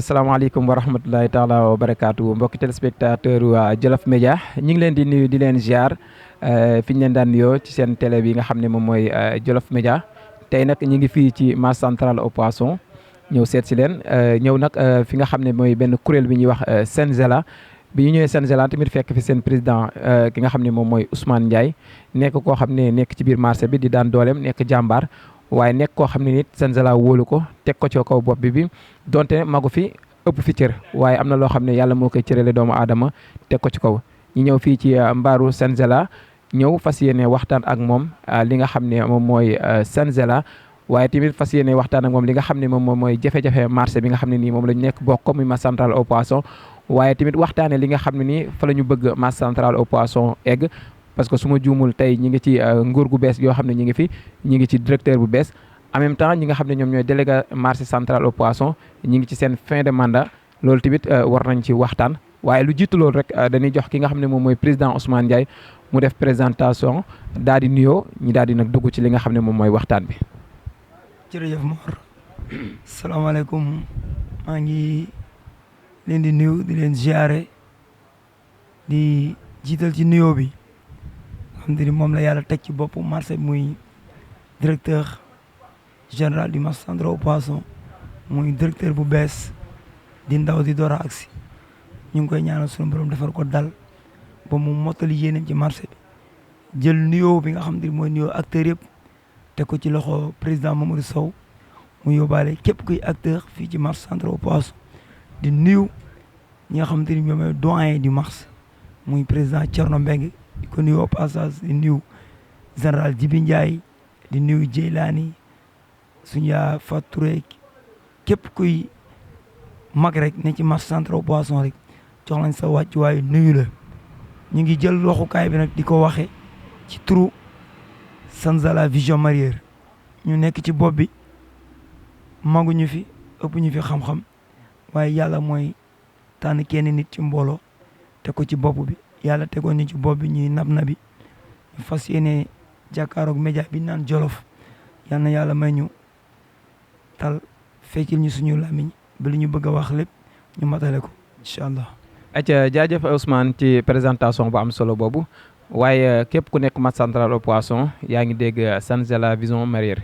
asalaamaaleykum wa rahmatulahi taala wa barakaatu mbokki téléspectateur waa Jolof Média ñu ngi leen di nuyu di leen ziar fi ñu leen daan nuyoo ci seen télé bi nga xam ne moom mooy Jolof Média tey nag ñu ngi fii ci marché central au poisson ñëw seet si leen ñëw nag fi nga xam ne mooy benn kuréel bi ñuy wax Senzela bi ñu ñëwee Senzela tamit fekk fi seen président ki nga xam ne moom mooy Ousmane Ndiaye nekk koo xam ne nekk ci biir marché bi di daan dooleem nekk jàmbaar. waaye nekk koo xam ne nit Senzela wóolu ko teg ko ci kaw bopp bi donte magu fi ëpp fi cër waaye am na loo xam ne yàlla moo koy cërale doomu aadama teg ko ci kaw ñu ñëw fii ci mbaaru Senzela ñëw fas yéene waxtaan ak moom li nga xam ne moom mooy Senzela waaye tamit fas yéene waxtaan ak moom li nga xam ne moom mooy jafe-jafe marché bi nga xam ne nii moom la ñu nekk bokk muy marché central au poisson waaye tamit waxtaane li nga xam ne nii fa la ñu bëgg marché central au poisson egg parce que su ma juumul tey ñi ngi ci nguur gu bees yoo xam ne ñi ngi fi ñi ngi ci directeur bu bees en même temps ñi nga xam ne ñoom ñooy délégué marché central au poisson ñi ngi ci seen fin de mandat loolu tamit war nañ ci waxtaan waaye lu jiitu loolu rek dañuy jox ki nga xam ne moom mooy président Ousmane Ndiaye mu def présentation daal di nuyoo ñi daal di nag dugg ci li nga xam ne moom mooy waxtaan bi. jërëjëf Mor salaamaaleykum maa ngi leen di nuyu di leen ziare di jiital ci nuyoo bi. xam ni moom la yàlla teg ci boppu marché muy directeur général du marché central au poisson muy directeur bu bees di ndaw di door a agsi ñu ngi koy ñaanal sunu borom defar ko dal ba mu mottali yéeneem ci marché bi jël nuyoo bi nga xam ne mooy nuyoo acteur yëpp teg ko ci loxo président Mamadou Sow mu yóbbaale képp kuy acteur fii ci marché central au poisson di nuyu ñi nga xam ne ñoom mooy doyen du marché muy président Thierno Mbengue di ko nuyu au passage di nuyu général Djibi Ndiaye di nuyu Djeylani suñu yaa Faturé képp kuy mag rek ne ci marché central au poisson rek jox lañ sa wàccuwaay nuyu la ñu ngi jël waxukaay bi nag di ko waxee ci turu Senzela vision mareyeur ñu nekk ci bopp bi maguñu fi ëpp ñu fi xam-xam waaye yàlla mooy tànn kenn nit ci mbooloo te ko ci bopp bi yàlla tegoon ñu ci bopp bi ñuy nab nabi ñu fas yéene jàkkaaroog média bi naan Jolof yal na yàlla may ñu tal fekkil ñu suñu làmmiñ ba li ñu bëgg a wax lépp ñu matale ko incha allah. acca jaajëf Ousmane ci présentation bu am solo boobu waaye képp ku nekk marché central au poisson yaa ngi dégg Senzela vision mareyeur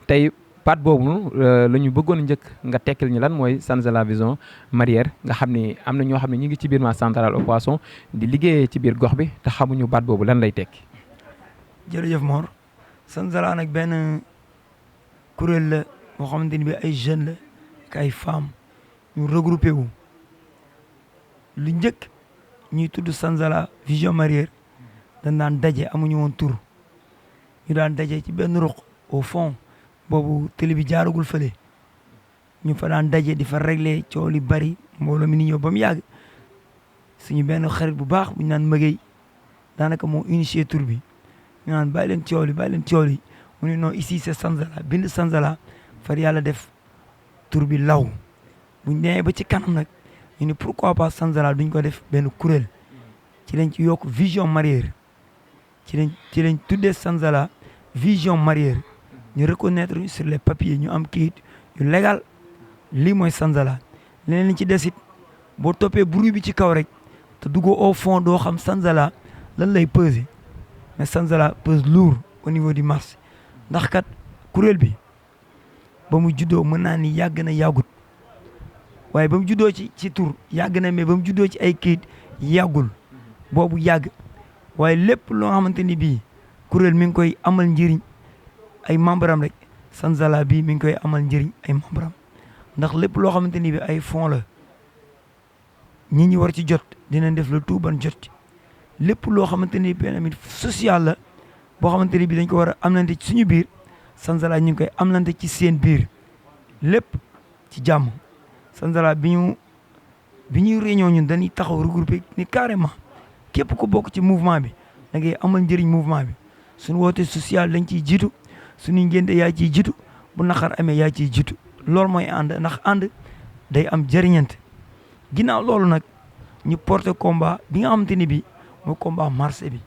tey baat boobu la ñu bëggoon njëkk nga tekkil ñu lan mooy Senzela vision mareyeur nga xam ni am na ñoo xam ne ñu ngi ci biir marché central au poisson di liggéeyee ci biir gox bi te xamuñu baat boobu lan lay tekki. jërëjëf Mor Senzela nag benn kuréel la boo xamante ni bi ay jeunes la ak ay femmes ñu regroupé wu lu njëkk ñuy tudd Senzela vision mareyeur dañ daan daje amuñu woon tur ñu daan daje ci benn ruq au fond. boobu télé bi jaaragul fële ñu fa daan daje di fa régler coow li bari mbooloo mi ni ñëw ba mu yàgg suñu benn xarit bu baax bu ñu naan mëgey daanaka moo initié tur bi ñu naan bàyyi leen coow li bàyyi leen coow li mu ne non ici c'est Senzela bind Senzela far yàlla def tur bi law buñ demee ba ci kanam nag ñu ne pourquoi pas Senzela duñ ko def benn kuréel ci lañ ci yokk vision mareyeur ci lañ tuddee Senzela vision mareyeur ñu reconnaître sur les papiers ñu am kayit yu légal lii mooy Senzela leneen li ci desit boo toppee bruit bi ci kaw rek te duggoo au fond doo xam Senzela lan lay peser mais Senzela pèse lourd au niveau du marché ndax kat kuréel bi ba mu juddoo mën naa ni yàgg na yàggut waaye ba mu juddoo ci tur yàgg na mais ba mu juddoo ci ay kayit yàggul boobu yàgg waaye lépp loo xamante ni bii kuréel mi ngi koy amal njëriñ ay membre am rek Senzela bii mi ngi koy amal njëriñ ay membre am ndax lépp loo xamante ni bi ay fonds la ñi war ci jot dinañ def le tout ban jot ci lépp loo xamante ni bi tamit social la boo xamante ni bi dañ ko war a amlante ci suñu biir Senzela ñu ngi koy amlante ci seen biir lépp ci jàmm Senzela bi ñuy réunion ñun dañuy taxaw regroupé ni carrément képp ku bokk ci mouvement bi da ngay amal njëriñ mouvement bi suñu woote social dañ ciy jiitu suñu ngénte yaa ciy jiitu bu naqar amee yaa ciy jiitu loolu mooy ànd ndax ànd day am jëriñante ginnaaw loolu nag ñu porté combat bi nga xamante ni bi mooy combat marché bi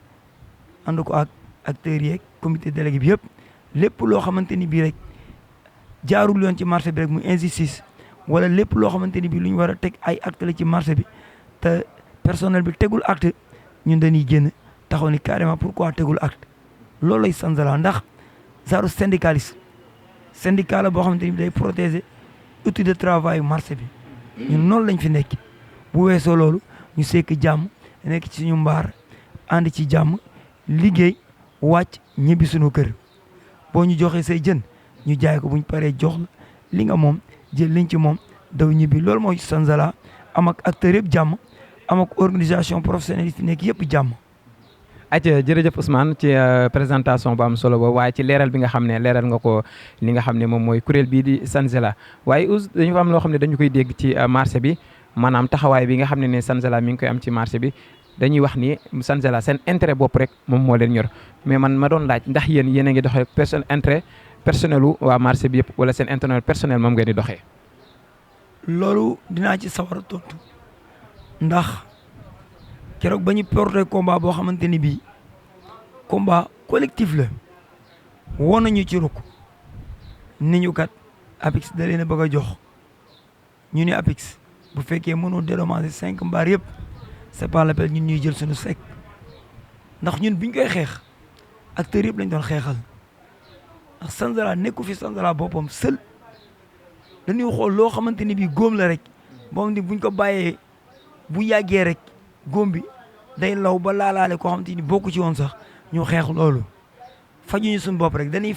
ànd ko ak acteurs yeeg comité délégué bi yëpp lépp loo xamante ni bii rek jaarul yoon ci marché bi rek mu injustice wala lépp loo xamante ni bi lu ñu war a teg ay acte la ci marché bi te personnel bi tegul acte ñun dañuy génn taxaw ni carrément pourquoi tegul acte loolu lay Sanzala ndax genre syndicat la boo xamante ni bi day protéger outil de travail marché bi ñun noonu lañ fi nekk bu weesoo loolu ñu sekk jàmm nekk ci suñu mbaar ànd ci jàmm liggéey wàcc ñibbi suñu kër boo ñu joxee say jën ñu jaay ko buñ paree jox la li nga moom jël liñ ci moom daw ñibbi loolu mooy Sanzala am ak acteur yëpp jàmm am ak organisation professionnelle yi fi nekk yëpp jàmm. aca jërëjëf Ousmane ci présentation bu am solo boobu waaye ci leeral bi nga xam ne leeral nga ko li nga xam ne moom mooy kuréel bii di Sanzala waaye dañu fa am loo xam ne dañu koy dégg ci marché bi maanaam taxawaay bi nga xam ne Sanzala mi ngi koy am ci marché bi dañuy wax ni Sanzala seen intérêt bopp rek moom moo leen ñor mais man ma doon laaj ndax yéen a ngi doxee intérêt personnel u waa marché bi yëpp wala seen intérêt personnel moom ngeen di doxee. loolu dinaa ci sawar a tontu ndax keroog ba ñu porté combat boo xamante ni bii combat collectif la woon nañu ci rukk ni ñu kat APIX da leen a bëgg a jox ñu ni APIX bu fekkee mënoo dédommager 5 mbaar yëpp c'est pas la peine ñun ñuy jël suñu sec ndax ñun biñ koy xeex acteurs yëpp lañ doon xeexal ndax Sanzala nekku fi Sanzala boppam seul dañuy xool loo xamante ni bii góom la rek moom ni buñ ko bàyyee bu yàggee rek góom bi day law ba laalaale koo xamante ni bokku ci woon sax ñu xeex loolu fajuñu suñu bopp rek dañuy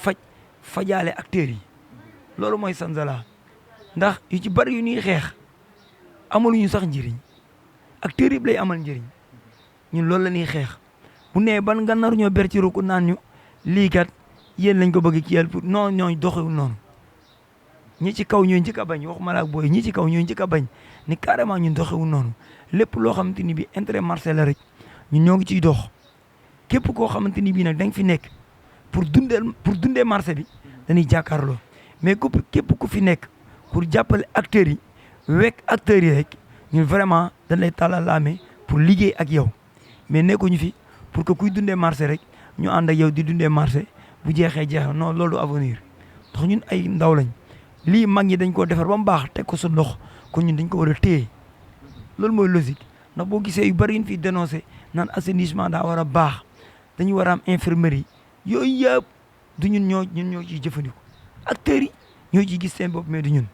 fajaale acteurs yi loolu mooy Sanzala ndax yu ci bari yu ñuy xeex amaluñu sax njëriñ acteurs yëpp lay amal njëriñ ñun loolu la ñuy xeex bu nee ban nga nar ñoo ber ci ruku naan ñu lii kat yéen lañ ko bëgg ci yàlla pour non ñooñ doxewul noonu ñi ci kaw ñooy njëkk a bañ waxuma la ak booy ñi ci kaw ñooy njëkk a bañ ni carrément ñun doxewul noonu lépp loo xamante ni bi intérêt marché la rek ñun ñoo ngi ciy dox képp koo xamante ni bii nag da nga fi nekk pour dundee marché bi dañuy jàkkaarloo mais képp ku fi nekk pour jàppale acteurs yi wekk acteurs yi rek ñun vraiment dañ lay tàllal laame pour liggéey ak yow mais nekkuñu fi pour que kuy dundee marché rek ñu ànd ak yow di dundee marché bu jeexee jeexee non loolu avenir ndax ñun ay ndaw lañ lii mag ñi dañ koo defar ba mu baax teg ko sa ndox kon ñun dañ ko war a téye loolu mooy logique ndax boo gisee yu bëri yu ñu fiy dénoncé naan assainissement daa war a baax dañu war a am infirmerie yooyu yëpp du ñun ñoo ciy jëfandiku acteurs yi ñoo ciy gis seen bopp mais du ñun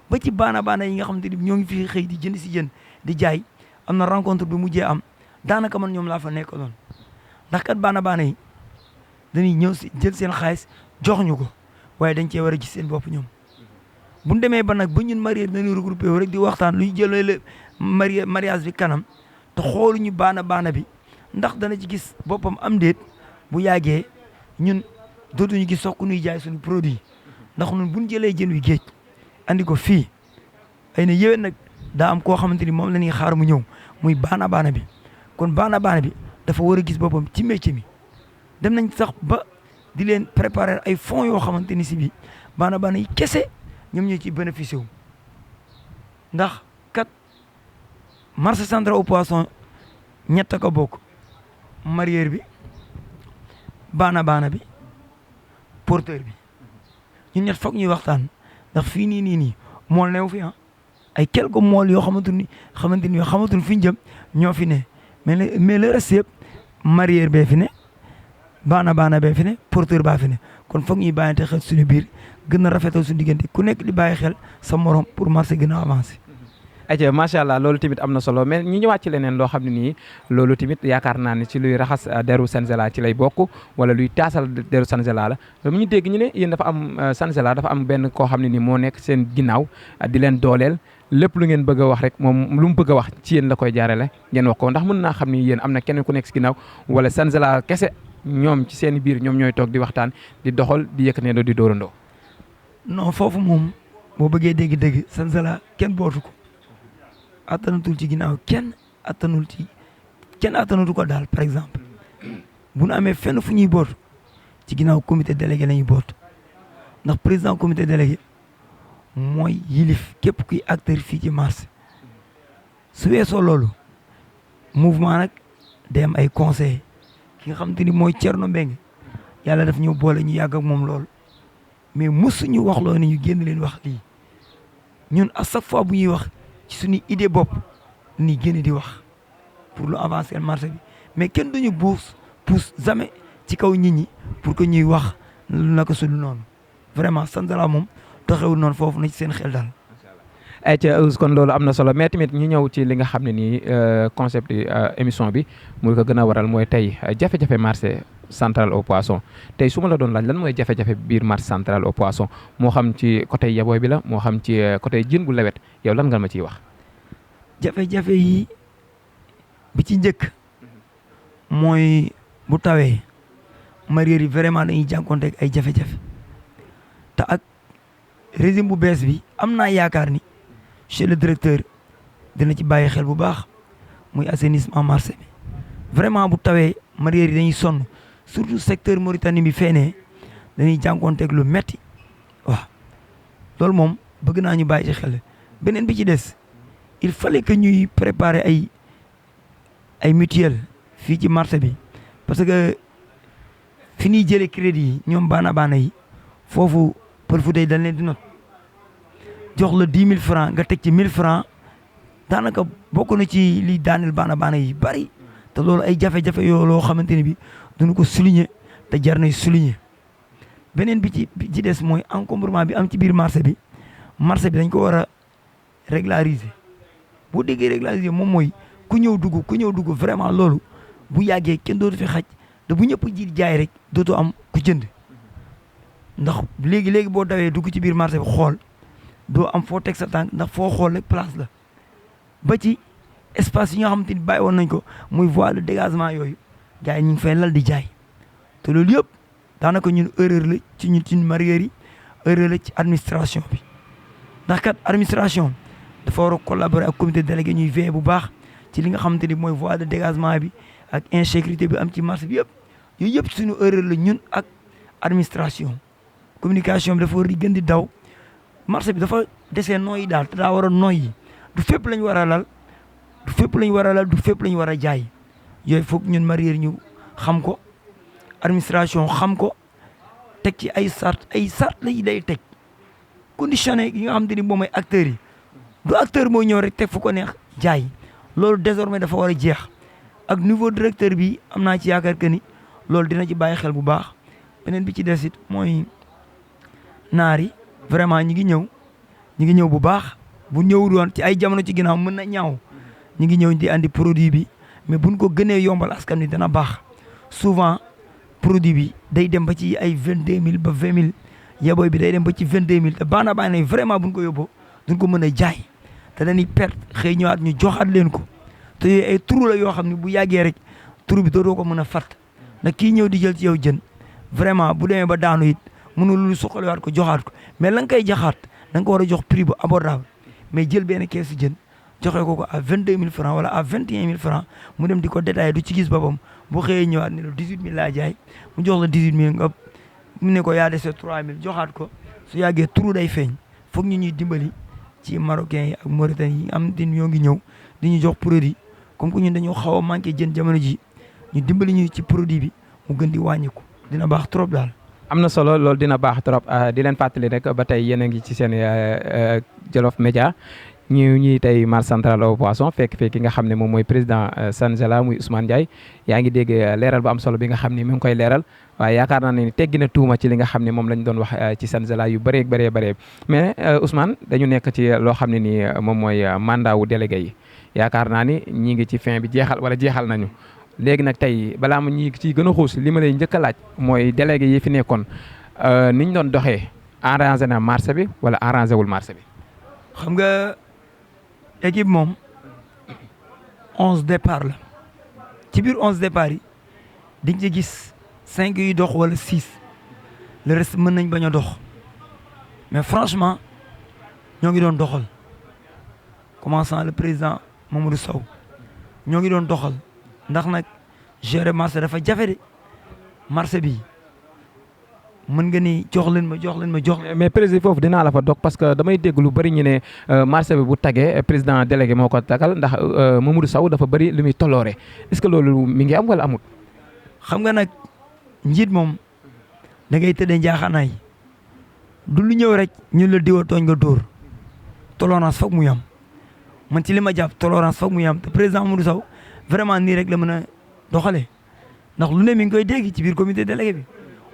ba ci baana yi nga xamante ni ñoo ngi fi xëy di jënd si jën di jaay am na rencontre bi mujjee am daanaka man ñoom laa fa nekkaloon ndax kat baana yi dañuy ñëw si jël seen xaalis jox ñu ko waaye dañ cee war a gis seen bopp ñoom bu ñu demee ba nag ba ñun marié dañuy regroupé wu rek di waxtaan luy jëlee mariage bi kanam te xooluñu baana bi ndax dana ci gis boppam am déet bu yàggee ñun dootuñu gis sox ku ñuy jaay suñu produit ndax ñun bu ñu jëlee jën wi géej andi ko fii ay na yéwén nag daa am koo xamante ni moom la ñuy xaar mu ñëw muy baana bi kon baana bi dafa war a gis boppam ci métier mi dem nañ sax ba di leen préparer ay fonds yoo xamante ni si bi baana yi kese ñoom ñoo ci bénéficié wu ndax kat marché central au poisson ñett ko bokk mareyeur bi baana bi porteur bi ñun ñett foog ñuy waxtaan ndax fii nii mool neew fi ay quelques mool yoo xamante ni xamatul fi ñu jëm ñoo fi ne mais le reste yëpp mareyeur bee fi ne baana bee fi ne porteur baa fi ne kon foog ñuy bàyyante xel suñu biir gën a rafetal suñu diggante ku nekk di bàyyi xel sa morom pour marché gën a avancé. aja macha allah loolu tamit am na solo mais ñu ñëwaat ci leneen loo xam ne nii loolu tamit yaakaar naa ne ci luy raxas deru Sanzala ci lay bokk wala luy taasal deru Sanzala la mu ñu dégg ñu ne yéen dafa am Sanzala dafa am benn koo xam ne nii moo nekk seen ginnaaw di leen dooleel lépp lu ngeen bëgg a wax rek moom lu mu bëgg a wax ci yéen la koy jaarale ngeen wax ko ndax mën naa xam ni yéen am na keneen ku nekk si ginnaaw wala Sanzala kese ñoom ci seen biir ñoom ñooy toog di waxtaan di doxal di yëkkatandoo di dóorandoo. non foofu moom boo bëggee dégg-dégg Sanzala kenn bootu ko attanatul ci ginnaaw kenn attanatu ko daal par exemple bu nu amee fenn fu ñuy bootu ci ginnaaw comité délégué la ñuy bootu ndax président comité délégué mooy yilif képp kuy acteur fii ci marché su weesoo loolu mouvement nag day am ay conseillers ki nga xamante ni mooy Thierno Mbengue yàlla daf ñu boole ñu yàgg ak moom lool mais mosuñu wax loo ne ñu génn leen wax lii ñun à chaque fois bu ñuy wax ci suñu idée bopp ni génn di wax pour lu avancer marché bi mais kenn duñu pousse jamais ci kaw nit ñi pour que ñuy wax lu naka sulu noonu vraiment Sanzala moom doxewul noonu foofu na ci seen xel daal. ay ca kon loolu am na solo mais tamit ñu ñëw ci li nga xam ne nii concept émission bi mu ko gën a waral mooy tey jafe-jafe marché central au poisson tey su ma la doon laaj lan mooy jafe-jafe biir marché central au poisson moo xam ci côté yabooy bi la moo xam ci côté jën bu lewet yow lan nga ma ciy wax. jafe-jafe yi bi ci njëkk mooy bu tawee mareyeurs yi vraiment dañuy jànkuwanteeg ay jafe-jafe te ak régime bu bees bi am naa yaakaar ni chez le directeur dina ci bàyyi xel bu baax muy assainissement marché bi vraiment bu tawee mareyeurs yi dañuy sonn surtout secteur Mauritanie bi feenee dañuy jànkuwanteeg lu metti waaw loolu moom bëgg naa ñu bàyyi ci xel beneen bi ci des il fallait que ñuy préparer ay mutuelle fii ci marché bi parce que fi ñuy jëlee crédit yi ñoom baana yi foofu Pël Fuuta dañ leen di not jox la 10 000 francs nga teg ci 1000 francs daanaka bokk na ci li daaneel baana yi bari te loolu ay jafe-jafe yoo loo xamante ne bi duñu ko souligner te jar nay souligner beneen bi ci des mooy encombrement bi am ci biir marché bi dañ ko war a régulariser boo déggee régulariser moom mooy ku ñëw dugg vraiment loolu bu yàggee kenn dootu fi xaj te bu ñëpp ji jaay rek dootoo am ku jënd ndax léegi boo dawee dugg ci biir marché bi xool doo am foo teg sa tànk ndax foo xool rek place la ba ci espace yi nga xamante ni bàyyi woon nañ ko muy voie de dégagement yooyu gars yi ñu ngi fay lal di jaay te loolu yëpp daanaka ñun erreur la ci ñun mareyeurs yi erreur la ci administration bi ndax kat administration dafa war a collaborer ak comité délégué ñuy veiller bu baax ci li nga xamante ni mooy voie de dégagement bi ak insécurité bi am ci marché bi yëpp yooyu yëpp suñu erreur la ñun ak administration communication bi dafa war di gën di daw marché bi dafa desee nooyi daal te daa war a nooyi du fépp lañ war a lal du fépp lañ war a jaay yooyu foog ñun mareyeurs ñu xam ko administration xam ko teg ci ay sart lañu day teg conditionné yi nga xamante ni moom mooy acteurs yi du acteur moo ñëw rek teg fu ko neex jaay loolu désormais dafa war a jeex ak niveau directeur bi am naa ci yaakaar que ni loolu dina ci bàyyi xel bu baax beneen bi ci des it mooy naar yi vraiment ñi ngi ñëw bu baax bu ñëwul woon ci ay jamono ci ginnaaw mën na ñaaw ñi ngi ñëw di andi produit bi mais buñ ko gënee yombal askan wi dana baax souvent produit bi day dem ba ci ay 22000 ba 20000 yabooy bi day dem ba ci 22000 te baana yi vraiment buñ ko yóbboo duñ ko mën a jaay te dañuy perte xëy ñëwaat ñu joxaat leen ko te yooyu ay turu la yoo xam ne bu yàggee rek turu bi dootoo ko mën a fàtt nag kii ñëw di jël ci yow jën vraiment bu demee ba daanu it mënul lu suqaliwaat ko joxaat ko mais la nga koy jaxaat da nga ko war a jox prix bu abordable mais jël benn keesu jën joxe ko à 22000 francs wala à 21000 francs mu dem di ko détaillé du ci gis boppam bu xëyee ñëwaat ne la 18000 laa jaay mu jox la 18000 nga mu ne ko yaa dese 3000 joxaat ko su yàggee turu day feeñ foog ñu ñuy dimbali ci marocains yi ak Mauritanie yi am tin ñoo ngi ñëw di ñu jox produit comme que ñun dañoo xaw a manqué jën jamono ji ñu dimbali ñu ci produit bi mu gën di wàññiku dina baax trop daal. am na solo loolu dina baax trop di leen fàttali rek ba tey yéen a ngi ci seen Jolof Média ñuy tey marché central au poisson fekk ki nga xam ne moom mooy président Sanzala muy Ousmane Ndiaye yaa ngi dégg leeral bu am solo bi nga xam ne mi ngi koy leeral waaye yaakaar naa ne teggi na tuuma ci li nga xam ne moom lañ doon wax ci Sanzala yu bëree mais Ousmane dañu nekk ci loo xam ne nii moom mooy mandat wu délégué yi yaakaar naa ni ñi ngi ci fin bi jeexal nañu léegi nag tey balaa ma ñi ciy gën a xuus li ma lay njëkk a laaj mooy délégué yi fi nekkoon niñ doon doxee arrangé na marché bi wala arrangé wul marché bi. xam nga équipe moom 11 départ la ci biir 11 départ yi di nga ci gis 5 yu dox wala 6 le reste mën nañ bañ a dox mais franchement ñoo ngi doon doxal commençant le président Mamadou Sow ñoo ngi doon doxal ndax nag gérer marché dafa jafe de marché bi mën nga ni jox leen ma. mais président foofu dinaa la fa dog parce que damay dégg lu bëri ñu ne marché bi bu tagee président délégué moo ko tagal ndax Mamadou Sow dafa bëri lu muy toloore est-ce que loolu mi ngi am wala amut. xam nga nag njiit moom da ngay tëddee njaaxaanaay du lu ñëw rek ñun la diwa tooñ nga dóor tolérance foog mu yam man ci li ma jàpp tolérance foog mu yam te président Mamadou Sow vraiment nii rek la mën a doxalee ndax lu ne mi ngi koy dégg ci biir comité délégué bi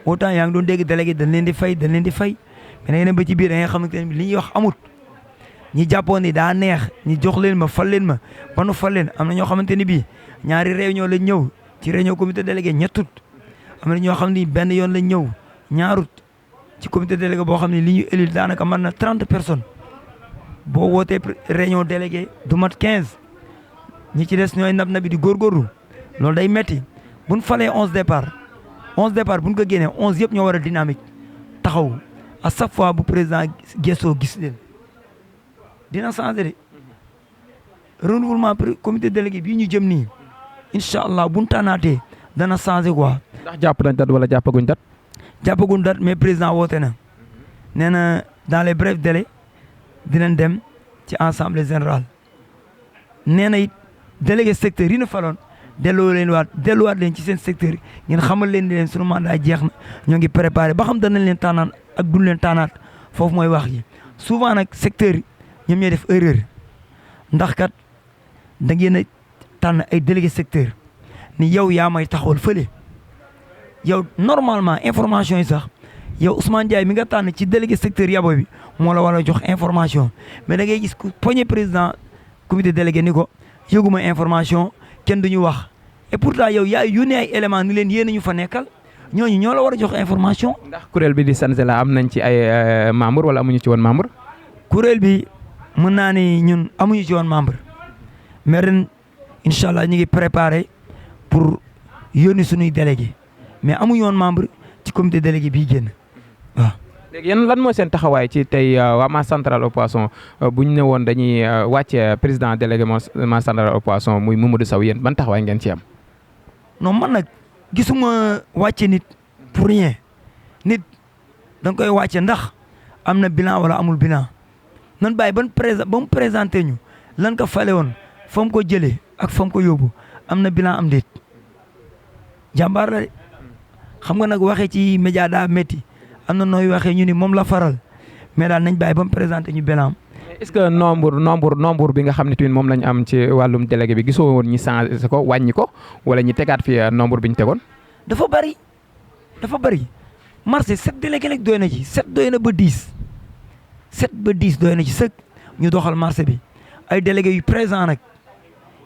autant yaa ngi doon dégg délégué dañ leen di fay mais da ngeen ba ci biir da nga xamante ne li ñuy wax amut ñi jàppoon ni daa neex ñi jox leen ma fal leen ma ba nu fal leen am na ñoo xamante ni bii ñaari réunion lañ ñëw ci réunion comité délégué ñettut am na ñoo xam ni benn yoon lañ ñëw ñaarut ci comité délégué boo xam ne li ñu élire daanaka mën na 30 personnes boo wootee réunion délégué du mat 15 ñi ci des ñooy nab nabi di góorgóorlu loolu day metti buñ falee 11 départ buñ ko génnee 11 yëpp ñoo war a dynamique taxaw à chaque fois bu président gëstoo gis leen dina changé de renouvellement comité délégué bii ñu jëm nii incha allah buñ tànnaatee dana changé quoi. ndax jàpp nañ date wala jàppaguñ date. jàppaguñ date mais président woote na nee na dans les brefs délais dinañ dem ci assemblée générale nee na it délégué secteur yi na faloon delluwaat leen ci seen secteur yi ngeen xamal leen ni leen sunu mandat jeex na ñoo ngi préparé ba xam danañ leen tànnaat ak duñ leen tànnaat foofu mooy wax yi souvent nag secteur yi ñoom ñooy def erreur ndax kat da ngeen a tànn ay délégué secteur ni yow yaa may taxawal fële yow normalement information yi sax yow Ousmane Ndiaye mi nga tànn ci délégué secteur yabo bi moo la war a jox information mais da ngay gis ku poñe président comité délégué ni ko yëguma information kenn duñu wax et pourtant yow yaa yónnee ay éléments ni leen yéen ñu fa nekkal ñooñu ñoo la war a jox information. ndax kuréel bi di Sanzala am nañ ci ay membre wala amuñu ci woon membre. kuréel bi mën naa ni ñun amuñu ci woon membre mais ren incha allah ñu ngi préparé pour yónni suñuy délégué mais amuñu woon membre ci comité délégué bii génn waaw. léegi yéen lan mooy seen taxawaay ci tey waa Masse Centrale au Poisson bu ñu ne woon dañuy wàcce président délégué Masse Centrale au Poisson muy Mamadou Sow yéen ban taxawaay ngeen ci am. non man nag gisuma wàcce nit pour rien nit da nga koy wàcce ndax am na bilan wala amul bilan nan bàyyi ba mu présenté ñu lan ko fale woon fa mu ko jëlee ak fa mu ko yóbbu am na bilan am déet jàmbaar la de xam nga nag waxee ci média daa métti am na nooy waxee ñu ni moom la faral mais daal nañ bàyyi ba mu présenté ñu bilan am. est-ce que nombre bi nga xam ne tamit moom lañ am ci wàllum délégué bi gisoo woon ñi changé ko wàññi ko wala ñi tegaat fi nombre bi ñu tegoon. dafa bari marché 7 délégué rek doy na ci 7 doy na ba 10 7 ba 10 doy na ci sëg ñu doxal marché bi ay délégué yu présent nag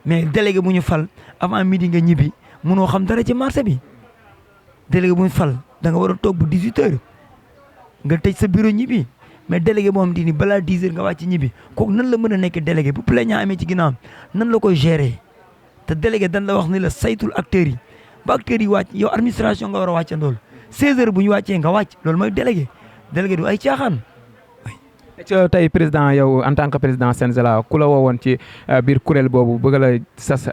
mais délégué bu ñu fal avant midi nga ñibbi mënoo xam dara ci marché bi délégué bu ñu fal da nga war a toog bu 18 heures nga tëj sa bureau ñibbi. mais délégué moom di ni balaa 10 heures nga wàcc ñibbi kooku nan la mën a nekk délégué bu plaignant amee ci ginnaawam nan la koy gérer te délégué dan la wax ni la saytul acteurs yi ba acteurs yi wàcc yow administration nga war a wàccandool 16 heures bu ñu wàccee nga wàcc loolu mooy délégué du ay caaxaan. tey président yow en tant que président Sanzala ku la woowoon ci biir kuréel boobu bëgg la sas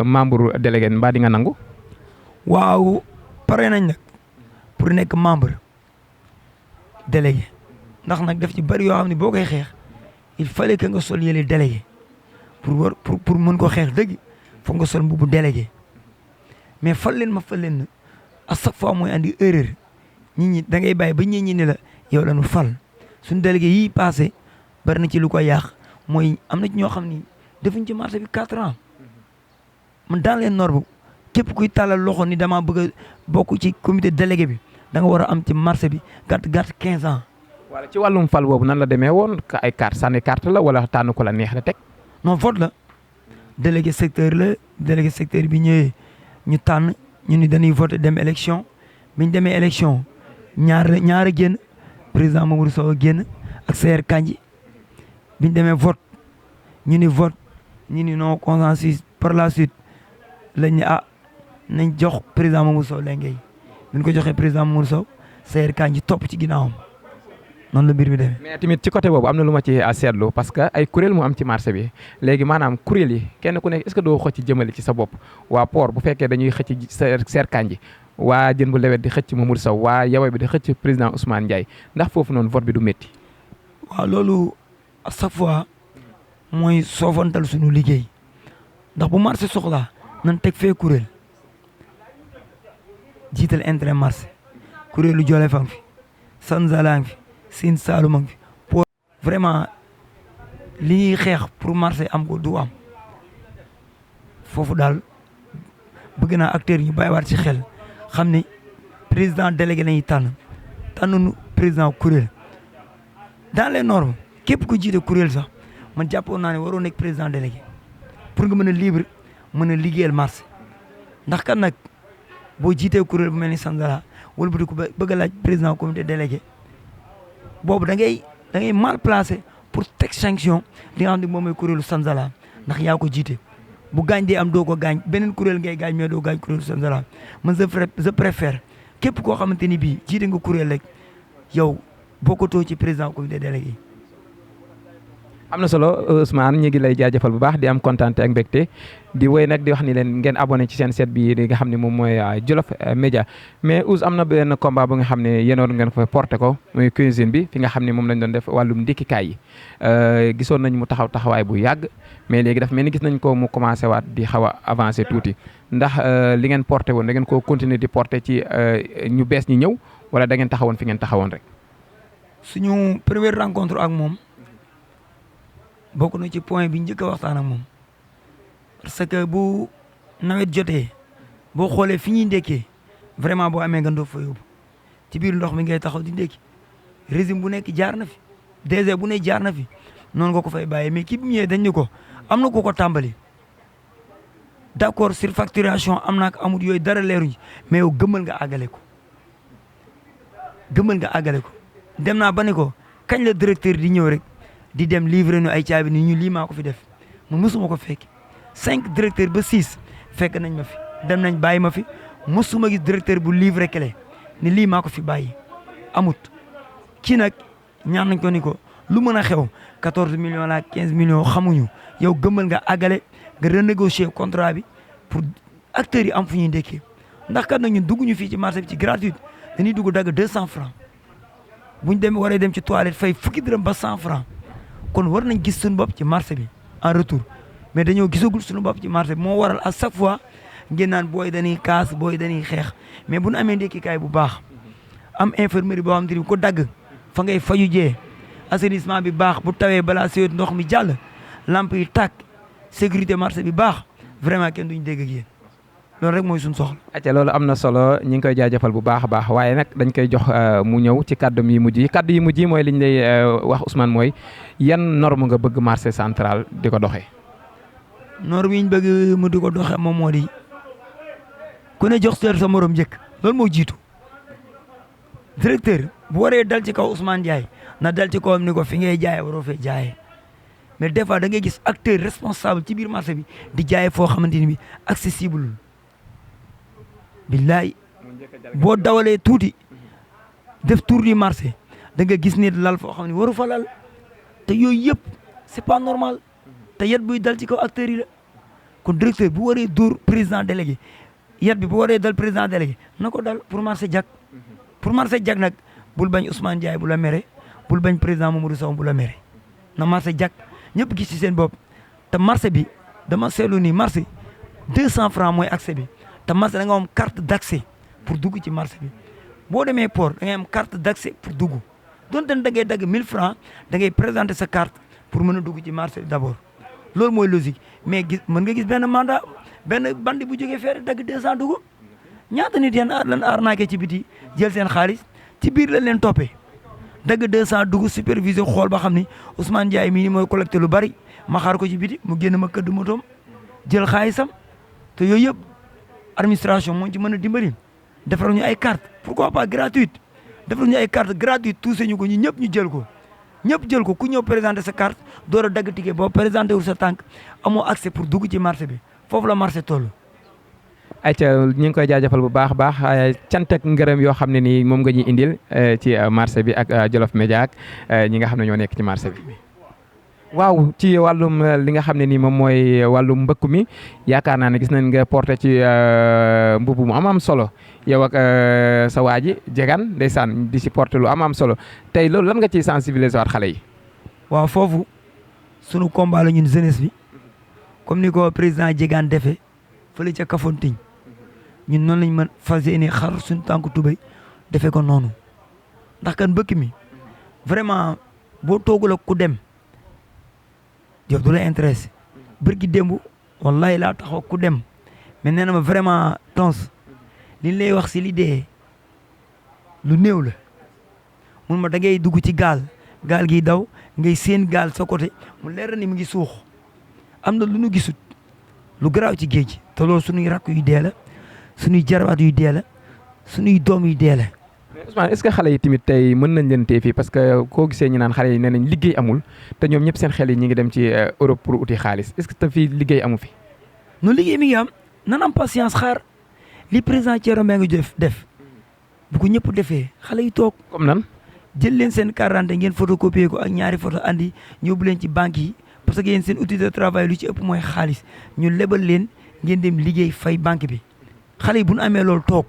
membre délégué mbaa di nga nangu. waaw pare nañ nag pour nekk membre délégué. ndax nag daf ci bëri yoo xam ne boo koy xeex il fallait que nga sol yële délégué pour mën ko xeex dëgg foog nga sol mbubu délégué mais fal leen na à chaque fois mooy andi erreur ñi da ngay bàyyi ba ñi ne la yow la ñu fal suñu délégué yii passé bari na ci lu ko yàq mooy am na ci ñoo xam ni defuñ ci marché bi 4 ans man dans les normes képp kuy tàllal loxo ni dama bëgg a bokk ci comité délégué bi da nga war a am ci marché bi gàtt 15 ans. wala ci wàllum fal boobu nan la demee woon ay carte sànni carte la wala tànn ko la neex la teg. non vote la délégué secteur bi ñëwee ñu tànn ñu ni dañuy voté dem élection biñ demee élection ñaar a génn président Mamadou Sow a génn ak Seyer Kandji biñ demee vote ñu ni non consensus par la suite lañ ne nañ jox président Mamadou Sow léegi biñ ko joxee président Mamadou Sow Seyer Kandji topp ci ginnaawam. noonu la mbir mi demee. mais tamit ci côté boobu am na lu ma ci seetlu parce que ay kuréel mu am ci marché bi léegi maanaam kuréel yi kenn ku nekk est-ce que doo xëcc jëmale ci sa bopp waa port bu fekkee dañuy xëcc Seyer Kandji waa jën bu lewet di xëcc Mamadou Sow waa yawe bi di xëcc président Ousmane Ndiaye ndax foofu noonu vote bi du métti. waaw loolu à chaque fois mooy soofantal suñu liggéey ndax bu marché soxlaa nan teg fee kuréel jiital intérêt marché kuréelu Jole fa fi Sanzala fi Sine Saalum ak fi pour vraiment li ñuy xeex pour marché am ko du am foofu daal bëgg naa acteurs yi ñu bàyyiwaat ci xel xam ni président délégué lañuy tànnuñu président kuréel dans les normes képp ku jiite kuréel sax man jàppoon naa ne waroo nekk président délégué pour nga mën a libre mën a liggéeyal marché ndax kan nag boo jiitee kuréel bu mel ni Sanzala wala bu di ko bëgg a laaj président comité délégué boobu da ngay mal placé pour teg sanction li nga xam ne moom mooy kuréelu Sanzala ndax yaa ko jiite bu gaañ dee am doo ko gaañ beneen kuréel ngay gaañ mais doo gaañ kuréelu Sanzala man je préfère képp koo xamante ni bii jiite nga kuréel rek yow bokkatoo ci président comité délégué. am na solo Ousmane ñu ngi lay jaajëfal bu baax di am kontaante ak mbégte di woy nag di wax ni leen ngeen abonné ci seen site bi nga xam ne moom mooy Jolof Média mais Ous am na benn combat bu nga xam ne yéenoon ngeen ko porté ko muy cuisine bi fi nga xam ne moom lañ doon def wàllum ndékkikaay yi gisoon nañ mu taxawaay bu yàgg mais léegi dafa mel ni gis nañ ko mu commencé waat di xaw a avancé tuuti ndax li ngeen porté woon da ngeen koo continuer di porté ci ñu bees ñi ñëw wala da ngeen taxawoon fi ngeen taxawoon rek. suñu première rencontre ak moom bokk na ci point bi njëkk a waxtaan ak moom parce que bu nawet jotee boo xoolee fi ñuy ndekkee vraiment boo amee nga doo fa yóbbu ci biir ndox mi ngay taxaw di ndekki régime bu nekk jaar na fi DG bu ne jaar na fi noonu nga ko fay bàyyee mais kii bi ñëwee dañ ne ko am na ku ko tàmbali d'accord surfacturation am na ak amut yooyu dara leeruñ mais yow gëmmal nga àggale ko dem naa ba ne ko kañ la directeur di ñëw rek di dem livrer nu ay caabi ni ñu lii maa ko fi def man mosuma ko fekk 5 directeur ba 6 fekk nañ ma fi dem nañ bàyyi ma fi mosuma gis directeur bu livrer clé ni lii maa ko fi bàyyi amut kii nag ñaan nañ ko ni ko lu mën a xew 14 millions la 15 millions xamuñu yow gëmmal nga àggale nga renégocier contrat bi pour acteurs yi am fu ñuy ndekkee ndax kat nag ñun dugg ñu fii ci marché bi ci gratuite dañuy dugg dagg 200 francs buñ dem waree dem ci toilette fay fukki dërëm ba 100 francs kon war nañ gis suñu bopp ci marché bi en retour mais dañoo gisagul suñu bopp ci marché bi moo waral à chaque fois ngeen naan booy dañuy kaas booy dañuy xeex mais bu ñu amee ndekkikaay bu baax am infirmerie boo xam ne ko dagg fa ngay faju jee assainissement bi baax bu tawee balaa sewet ndox mi jàll lamp yi tàkk sécurité marché bi baax vraiment kenn duñ dégg ak yéen loolu rek mooy suñu soxla. acca loolu am na solo ñi ngi koy jaajëfal bu baax a baax waaye nag dañ koy jox mu ñëw ci kàddu yi mujj yi mooy li ñu lay wax Ousmane mooy yan norme nga bëgg marché central di ko doxee. norme yi ñu bëgg mu di ko doxee moom moo di ku ne jox sa morom njëkk loolu moo jiitu directeur bu waree dal ci kaw Ousmane Ndiaye na dal ci kawam ni ko fi ngay jaayee waroo fee jaayee mais des fois da ngay gis acteur responsable ci biir marché bi di jaayee foo xamante ni bi accessible billaay boo dawalee tuuti def tour du marché da nga gis nit lal foo xam ne waru fa lal te yooyu yëpp c'est pas normal te yet buy dal ci kaw acteurs yi la kon directeur bu waree dóor président délégué yet bi bu waree dal président délégué na ko dal pour marché jag nag bul bañ Ousmane Ndiaye bu la mere bul bañ président Mamadou Sow bu la mere na marché jag ñëpp gis ci seen bopp te marché bi dama seetlu ni marché 200 francs mooy accès bi te marché da nga am carte d'accès pour dugg ci marché bi boo demee port da ngay am carte d'accès pour dugg donte da ngay dagg 1000 francs da ngay présenter sa carte pour mën a dugg ci marché bi d'abord loolu mooy logique mais gis mën nga gis benn mandat benn bandi bu jógee feere dagg 200 dugg ñaata nit yeen lan arnaqué ci biti jël seen xaalis ci biir lañ leen toppee dagg 200 dugg superviseur xool ba xam ni Ousmane Ndiaye mii ni mooy collecté lu bari ma xaar ko ci biti mu génn ma këdd motoom jël xaalisam te yooyu yëpp administration moo ci mën a dimbali defar ñu ay carte pourquoi pas gratuite defar ñu ay carte gratuite touché ñu ko ñu ñëpp ñu jël ko ku ñëw présenter sa carte door a dagg ticket boo présenté wul sa tànk amoo accès pour dugg ci marché bi foofu la marché toll. ayca ñu ngi koy jaajëfal bu baax a baax cant ak ngërëm yoo xam ne nii moom nga ñuy indil ci marché bi ak Jolof Média ak ñi nga xam ne ñoo nekk ci marché bi. waaw ci wàllum li nga xam ne nii moom mooy wàllum mbëkk mi yaakaar naa ne gis nañ nga porté ci mbubb mu am solo yow ak sa waa ji jegaan ndeysaan di si porté lu am solo tey loolu lan nga ciy sensibiliser waat xale yi. waaw foofu sunu combat la ñun jeunesse bi comme ni ko président jegaan defee fële ca Kafountine ñun noonu lañ mën fas yéene xar suñu tànku tubéy defee ko noonu ndax kan mbëkk mi vraiment boo toogul ak ku dem jox du la intéressé bërki démb wallahi laa taxaw ku dem mais nee na ma vraiment Tons li lay wax si li dee lu néew la mun ma da ngay dugg ci gaal gi daw ngay seen gaal sa côté mu leer ni mu ngi suux am na lu nu gisut lu garaaw ci géej gi te loolu suñuy rakk yu dee la suñuy jarbaat yu dee la suñuy doom yu dee la. mais Ousmane est-ce que xale yi tamit tey mën nañ leen tee fii parce que koo gisee ñu naan xale yi nee nañ liggéey amul te ñoom ñëpp seen xel yi ñi ngi dem ci Europe pour uti xaalis est-ce que te fii liggéey amu fi. no liggéey mi ngi am nan am patience xaar li président Thierno Mbengue def bu ko ñëpp defee xale yi toog. comme nan. jël leen seen carte d'identité ngeen photocopier ko ak ñaari photo andi ñëbbu leen ci banque yi parce que yéen seen outil de travail lu ci ëpp mooy xaalis ñu lebal leen ngeen dem liggéey fay banque bi xale yi bu ñu amee loolu toog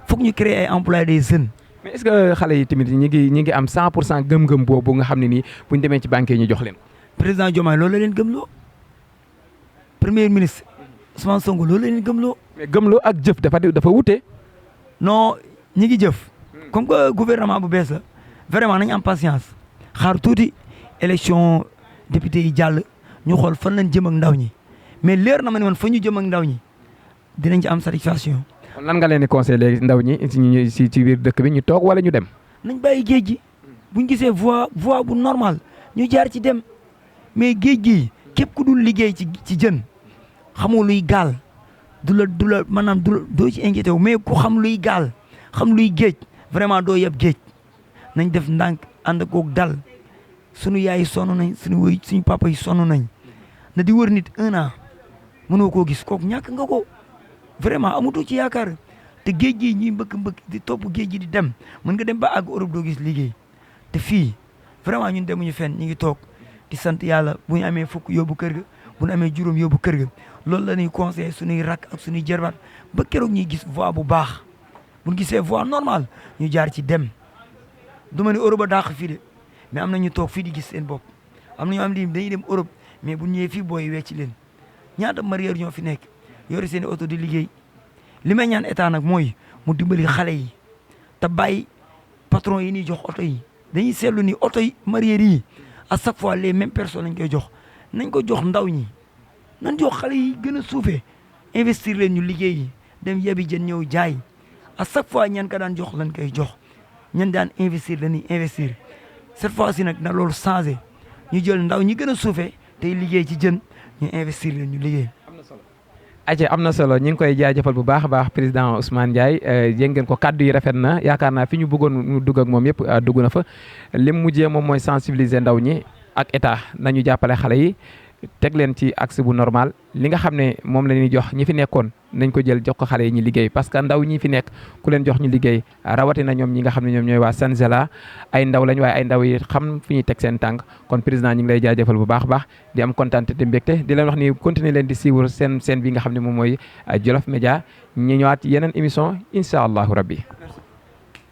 foog ñu créer ay emplois des jeunes. mais est-ce que xale yi tamit ñi ngi am 100% gëm-gëm boobu nga xam ne nii bu ñu demee ci banque yi ñu jox leen. président Diomaye loolu la leen gëmloo premier ministre Ousmane Sonko loolu la leen gëmloo. mais gëmloo ak jëf dafa wute. non ñi ngi jëf. comme que gouvernement bu bees la vraiment nañ am patience xaar tuuti élection député yi jàll ñu xool fan lañ jëm ak ndaw ñi mais leer na ma ne man fa ñu jëm ak ndaw ñi dinañ ci am satisfaction. kon lan nga leen di conseillé léegi ndaw ñi ci biir dëkk bi ñu toog wala ñu dem. nañ bàyyi géej gi buñ gisee voie bu normal ñu jaar ci dem mais géej gi képp ku dul liggéey ci jën xamoo luy gaal du la maanaam doo ci inquiété wu mais ku xam luy gaal xam luy géej. vraiment doo yeb géej nañ def ndànk ànd koog dal sunu yaay yi sonn nañ suñu papa yi sonn nañ na di wër nit 1 an mënoo koo gis kooku ñàkk nga ko vraiment amatoo ci yaakaar te géej gi ñuy mbëkk di topp géej gi di dem mën nga dem ba àgg Europe doo gis liggéey te fii vraiment ñun demuñu fenn ñu ngi toog di sant yàlla bu ñu amee fukk yóbbu kër ga bu ñu amee juróom yóbbu kër ga loolu la ñuy conseillé suñuy rakk ak suñuy jarbaat ba keroog ñuy gis voie bu baax. bu ñu gisee voie normale ñu jaar ci dem du ma ne Europe a dàq fii de mais am na ñu toog fii di gis seen bopp am na ñoo am di dañuy dem Europe mais bu ñëwee fii booy wecci leen ñaata marieur ñoo fi nekk yore seen i oto di liggéey li may ñaan état nag mooy mu dimbali xale yi te bàyyi patron yi ñuy jox oto yi dañuy seetlu ni oto yi marieur yi à chaque fois les mêmes personnes lañ koy jox nañ ko jox ndaw ñi nañ jox xale yi gën a suufee investir leen ñu liggéey yi dem yebi jën ñëw jaay. à chaque fois ñan ka daan jox lañ koy jox ñan daan investir dañuy investir cette fois ci nag na loolu changé ñu jël ndaw ñi gën a suufee tey liggéey ci jën ñu investir leen ñu liggéey. am na solo ñu ngi koy jaajëfal bu baax a baax président Ousmane Ndiaye yéen ngeen ko kaddu yi rafet na yaakaar naa fi ñu bëggoon mu dugg ak moom yëpp dugg na fa lim mujjee moom mooy sensibiliser ndaw ñi ak état nañu jàppale xale yi. teg leen ci axe bu normal li nga xam ne moom la ñuy jox ñi fi nekkoon nañ ko jël jox ko xale yi ñu liggéey parce que ndaw ñi fi nekk ku leen jox ñu liggéey rawatina ñoom ñi nga xam ne ñoom ñooy waa Sanzala ay ndaw lañ waaye ay ndaw yi xam fi ñuy teg seen tànk kon président ñu ngi lay jaajëfal bu baax a baax di am kontaan te mbégte di leen wax ni continuer leen di suivre seen bi nga xam ne moom mooy Jolof Média ñu ñëwaat yeneen émission incha allahu rabbi